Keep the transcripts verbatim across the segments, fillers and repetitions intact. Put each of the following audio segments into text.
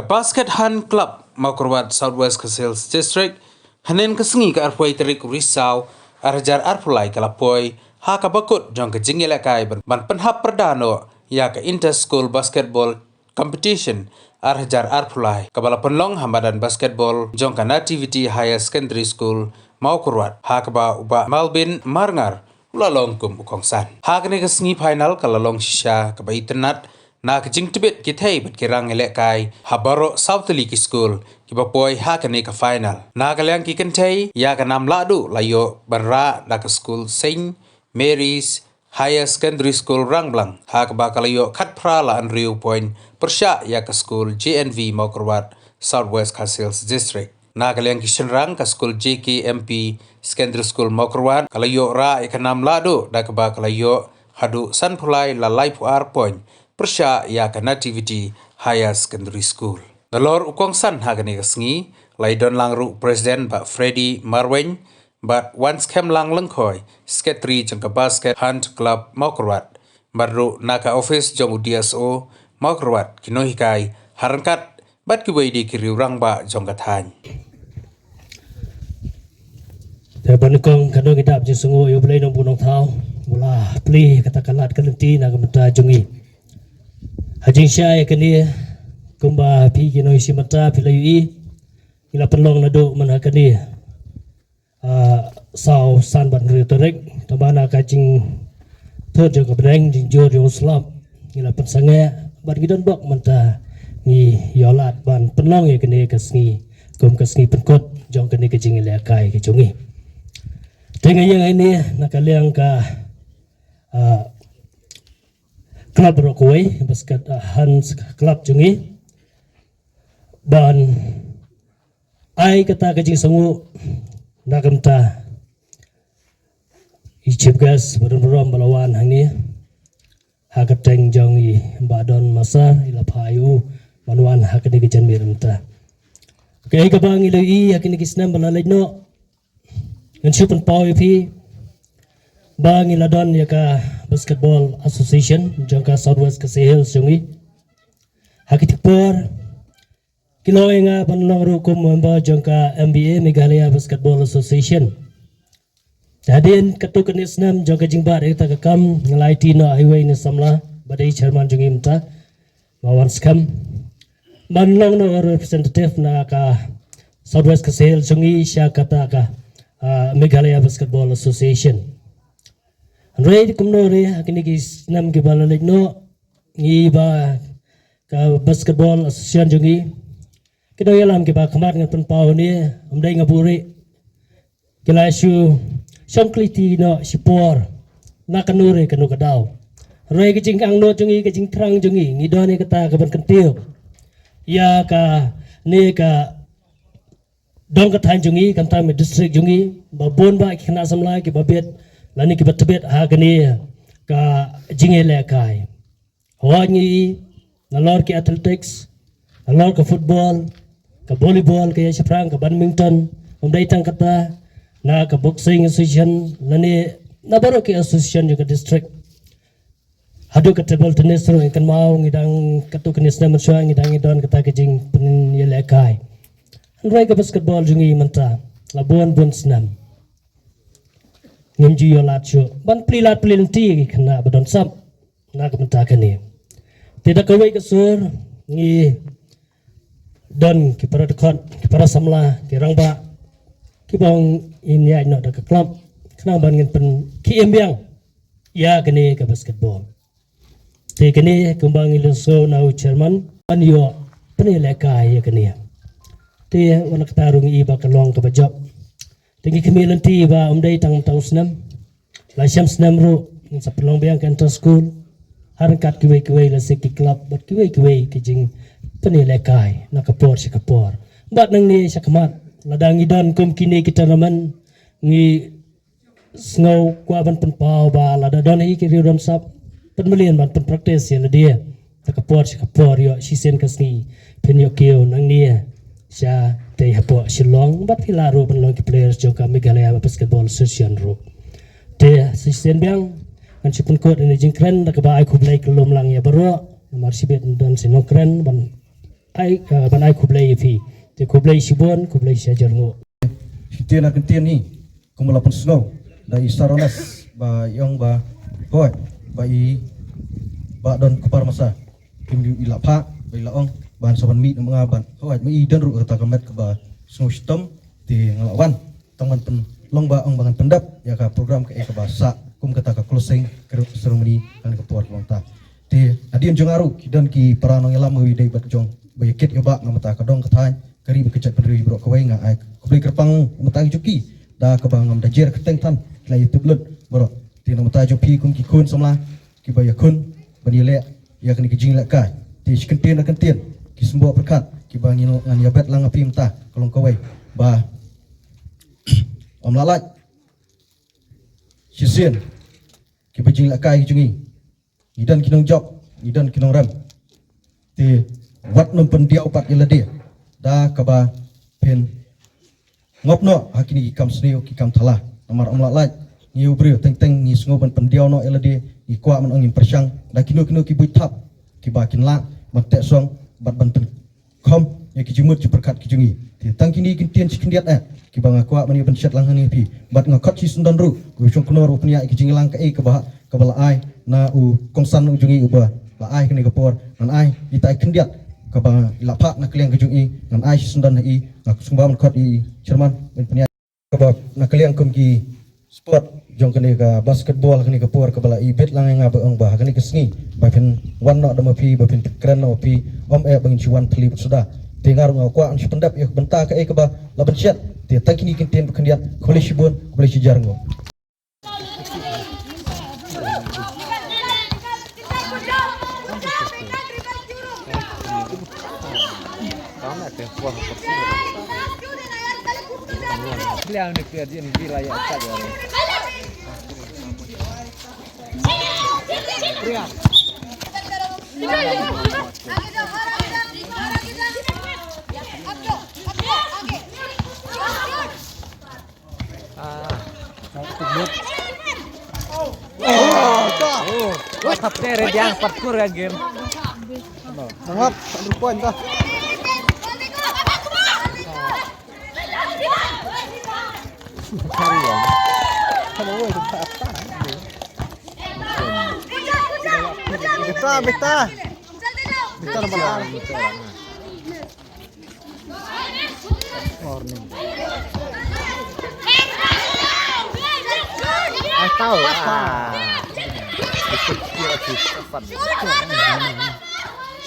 Basket Hunt Club Mawkyrwat, South West Khasi Hills District, hynnin ka sngi ka arphew tarik u Risaw arhajar arphew lai ka la poi ha kaba kut jong ka jingïalehkai ban, ban pynhap pyrda noh ïa ka Inter School Basketball Competition arhajar arphew lai kaba la pynlong ha madan basketball jong ka Nativity Higher Secondary School Mawkyrwat, ha kaba u Bah Malbin Marngar u la long kum u kongsan. Ha kane ka sngi final ka la long shisha kaba itynnad na ka jingtbit ki thei bad ki rang ïalehkai ha baroh saw tylli ki skul kiba poi ha kane ka final. Na ka liang ki kynthei, ïa ka nam lahduh la ïoh ban rah da ka skul Saint Mary's Higher Secondary School Rangblang, ha kaba ka la ïoh khatphra la hynriew point pyrshah ïa ka skul J N V Mawkyrwat, South West Khasi Hills District. Na ka liang ki shynrang, ka skul J K M P Secondary School Mawkyrwat ka la ïoh rah ïa ka nam lahduh da kaba ka la ïoh haduh sanphew lai la laiphew ar point pyrshah ïa ka Nativity Higher Secondary School. Nalor u kongsan ha kane ka sngi la ïadon lang ruh u President Bah Freddy Marwein bad Wan Skhem Lang Lyngkhoi, Secretary jong ka Basket Hunt Club Mawkyrwat, bad ruh na ka office jong u D S O Mawkyrwat, ki nonghikai ha ryngkat bad kiwei de ki riew rangbah jong ka thaiñ. Te ban kong ka nongïadap jingsngew ïa U Blei Nongbuh Nongthaw, u la plie kata ka lad ka lynti na ka bynta jong ngi. Ha jingshai kane, kumba phi ki nongïashim bynta phi la ïohi, ngi la pynlong naduh mynha kane, ah, saw, san bad hynriew tarik, tangba na ka jingthut jong ka bneng, jingjur jong u slap, ngi la pynsangeh bad ngi don bok mynta, ngi ïoh lad ban pynlong ïa kane ka sngi kum ka sngi pynkut jong kane ka jingïalehkai ka jong ngi. Te nga ïeng hangne na ka liang ka, ah, club baroh kawei, Basket, ah, Hunt Club jong ngi, ban ai kata ka jingsngew na ka bynta i chief guest ba don burom ba la wan hangne ha ka kyrteng jong i Bah Don Massar, i la phah ïa u ban wan ha kane ka janmiet mynta. Kaei kaba ngi la ïohi ha kine ki snem ba la leit noh, ngan shu pynpaw ïa phi ba ngi la don ïa ka Basketball Association jong ka South West Khasi Hills jong ngi. Ha kine ki por ki long ïa nga ban long ruh kum member jong ka M B A, Meghalaya Basketball Association. Te hadien katto katne snem jong ka jingbad ïa kata ka kam, nga la aiti noh ha iwei i samla ba dei chairman jong ngi mynta, Bah Wan Skhem, ban long noh representative na ka South West Khasi Hills jong ngi sha kata ka, ah, Meghalaya Basketball Association. Hynrei kumno ruh ha kine ki snem kiba la leit noh, ngi ba ka Basketball Association jong ngi, ki nongïalam kiba khmat ngan pynpaw hangne, ym dei nga buhrieh, ki la shu shong kylli noh shipor na kano re kano ka daw. Hynrei ka jingangnud jong ngi, ka jingthrang jong ngi, ngi don ïa kata ka ban kyntiew ïa kane ka dong ka thaiñ jong ngi, khamtam ka district jong ngi, ba bun bah ki khynnah samla kiba bit lane kiba tbit ha kane ka jingïalehkai. Hooid, ngi i nalor ki athletics, nalor ka football, ka volleyball, ka ïashaphrang, ka badminton, ym dei tang kata, na ka boxing association lane na baroh ki association jong ka district. Haduh ka table tennis ruh, ngi kynmaw, ngi dang katto katne snem mynshuwa ngi dang ïadon kata ka jingpynïalehkai. Hynrei ka basketball jong ngi mynta la bun bun snem ngim ju ïoh lad shuh ban plie lad plie lynti ïa ki khynnah ba don sap na ka bynta kane. Te da kawei ka sur ngi don ki para dkhot, ki para samla, ki rangbah kiba ong ngin ïaid noh da ka club khnang ban ngin pynkhie im biang ïa kane ka basketball. Te kane kumba ngi la sngew na u chairman, ban ïoh pynïalehkai ïa kane. Te wat la katta ruh ngi i ba ka long kaba jop. Te ngi khmih lynti ba ym dei tang mynta u snem, la shem snem ruh ngin sa pynlong biang ka inter school ha ryngkat kiwei kiwei, lehse ki club bad kiwei kiwei ki jingpynïalehkai na ka por sha ka por. Bad nangne shakhmat, lada ngi don kum kine ki tournament, ngi sngew kwah ban pynpaw ba lada don hi ki riew don sap, pynmlien ban pynpractice ïa lade. Da ka por sha ka por, ïoh shisien ka sngi phin ïoh kiew nangne shatei hapoh Shillong bad phi lah ruh ban long ki players jong ka Meghalaya Basketball Association ruh. Te shisien biang ngan shu pynkut ïa kane ka jingkren da kaba ai khublei kyllum lang ïa baroh. Namar shibit don sa nongkren ban ai, eh, ban ai khublei ïa phi. Te khublei shibun, khublei shihajar nguh. Shi ktien ar ktien hi, kumba la pynsngew da i Saronas ba ïong ba hoi, ba i ba don kpar masa. Kim ju i la phah ba i la ong ban sa ban mih na ma nga ban hoi, ma i don ruh kata ka met kaba sngew shitom. Te nga la wan tang ban pynlong ba ong ba ngan pyndep ïa ka program kaei kaba sah kum kata ka closing ceremony ha kane ka por kaba mynta. Te hadien jong nga ruh ki don ki para nongïalam ba ïadei bad jong ba ïa kit ïa ba na mynta ka dong ka thaiñ ka ri bad ka jaitbynriew baroh kawei. Nga ai khublei kyrpang na mynta jong ki da kaba ngam da jer kyrteng than, ki la ïathuh lut baroh. Te na mynta jong phi kum ki khun samla kiba ïakhun ban ïaleh ïa kane ka jinglehkai. Te shi kyntien ar kyntien ki symboh pyrkhat kiba ngan ïabet lang ha phi mynta ka long kawei ba ym lah lait shisien kiba jinglehkai ki jong ngi. Ngi don ki nongjop, ngi don ki nongrem. Te wat nym pyndiaw pat ïa lade da kaba phin ngop noh ha kine ki kam sniew ki kam thala. Namar ym lah lait ngi u briew teng teng ngi sngew ban pyndiaw noh ïa lade, ngi kwah ban ong ngim pyrshang da kino kino ki buit thap kiba kin lah ban teh song bad ban pyn kham ïa ki jingmut jingpyrkhat ki jong ngi. Te tang kine ki ktien shi khyndiat eh kiba nga kwah ban ïa pynshet lang hangne phi. Bad nga khot shi syndon ruh u shong kynnoh ruh pynïaid ïa ki jingïalang kaei kaba kaba la ai na u kongsan u jong ngi uba la ai kane ka por. Ngan ai ita i khyndiat kaba la phah na ka liang ka jong i, ngan ai shi syndon ha i. Nga sngewbha ban khot i chairman ban pynïaid kaba na ka liang kum ki sport jong kane ka basketball kane ka por kaba la ibit lang ïa nga ba ong ba kane ka sngi ba phin wan noh da ma phi ba phin kren noh ma phi, ym eh ba ngin shu wan thylli bad suda. Te nga ruh nga kwah ngan shu pyndep ïa ka bynta kaei kaba la pynshet. Te tang kine ki ktien ba khyndiat, khublei shibun, khublei shihajar nguh. Ah. Oh, ta. Oh, what a play, Rediang, pat kur ka game. Mangap, satu point ta. Sorry, ya. Come on, wait, ta, ta. Beta, beta. Beta na bala. Morning. Ay, tao. Ah.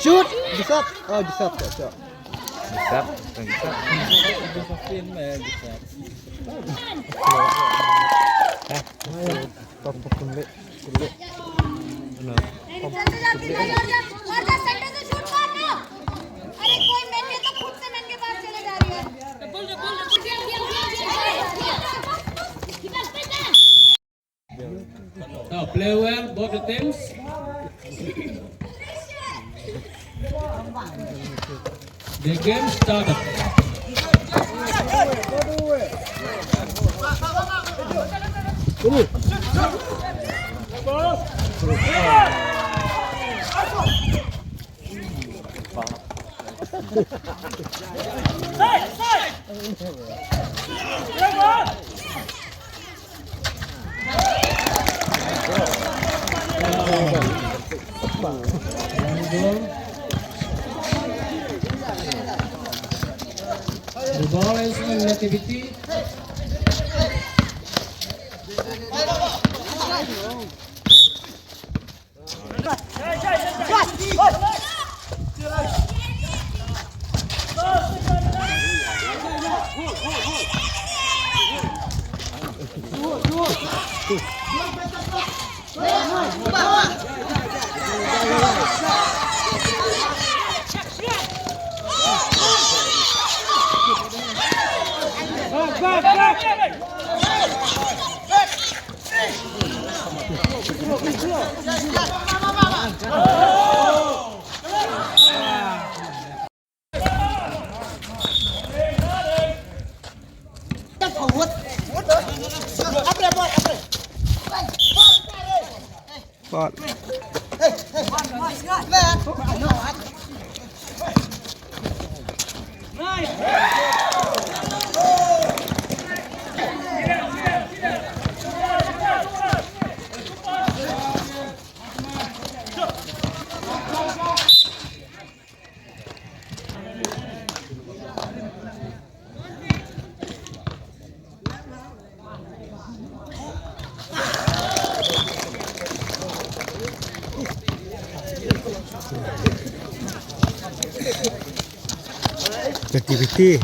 Shoot! Disat. Oh, disat, disat. Disat, disat. Pom pom pom le, le. Ano? Pom pom pom le. अरे कोई मेन नहीं तो खुद से मेन के पास चले जा रही है। Now play well, both the teams. The game started. The ball is in negativity. Ball. Activity.